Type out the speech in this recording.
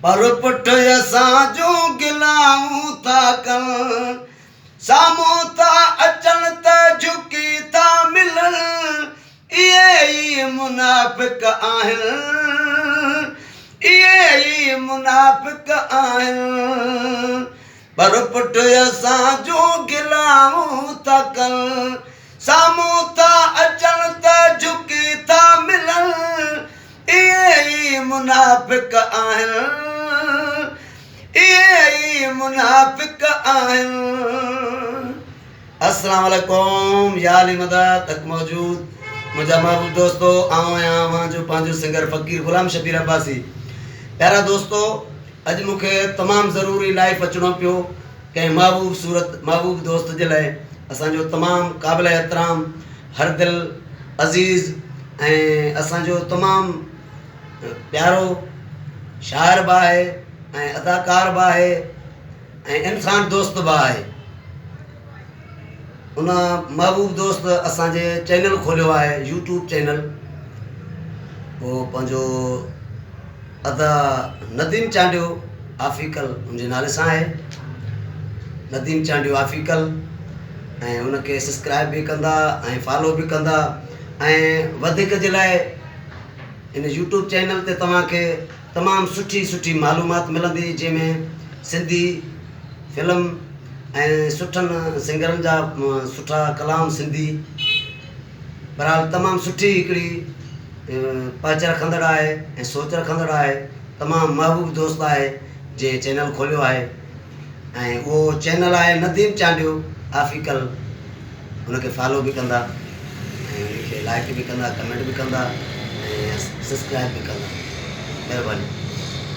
پر پٺ اسان جون گلائون ٿا ڪن. سامهون ٿا اچن ته جهڪي ٿا ملن، اهي ئي منافق آهن، اهي ئي منافق آهن. پر پٺ اسان جون گلائون ٿا ڪن، سامهون ٿا اچن ته جهڪي ٿا ملن، اهي ئي منافق آهن، اهي ئي منافق آهن. السلام عليڪم يا علي مدد تڪ موجود منهنجا محبوب دوستو آئون آهيان اوهان جو پنهنجو سنگر فقير غلام شبير عباسي پيارا دوستو اڄ مون کي تمام ضروري لائف اچڻو پيو ڪنهن محبوب صورت محبوب دوست جي لاء اسان جو تمام قابل احترام هر دل عزيز ۽ اسان جو تمام پيارو شاعر به آهي ۽ اداڪار به آهي ۽ انسان دوست به آهي ان محبوب دوست اسان جي چينل کوليو آهي يوٽيوب چينل اهو پنهنجو ادا نديم چانڊيو آفيڪل ان جي نالي سان آهي نديم چانڊيو آفيڪل ۽ ان کي سبسڪرائب به ڪندا ۽ فالو به ڪندا ۽ وڌيڪ جي لاء ان يوٽيوب چينل تي توهان کي تمام سٺي سٺي معلومات ملندي جنهن ۾ سنڌي فلم ۽ سٺن سنگرن جا سٺا ڪلام سنڌي بهرحال تمام سٺي هڪڙي پهچ رکندڙ آهي ۽ سوچ رکندڙ آهي تمام محبوب دوست آهي جنهن چينل کوليو آهي ۽ اهو چينل آهي نديم چانڊيو آفيڪل ان کي فالو به ڪندا ۽ ان کي لائڪ به ڪندا ڪمينٽ به ڪندا ۽ سبسڪرائب به ڪندا مهرباني.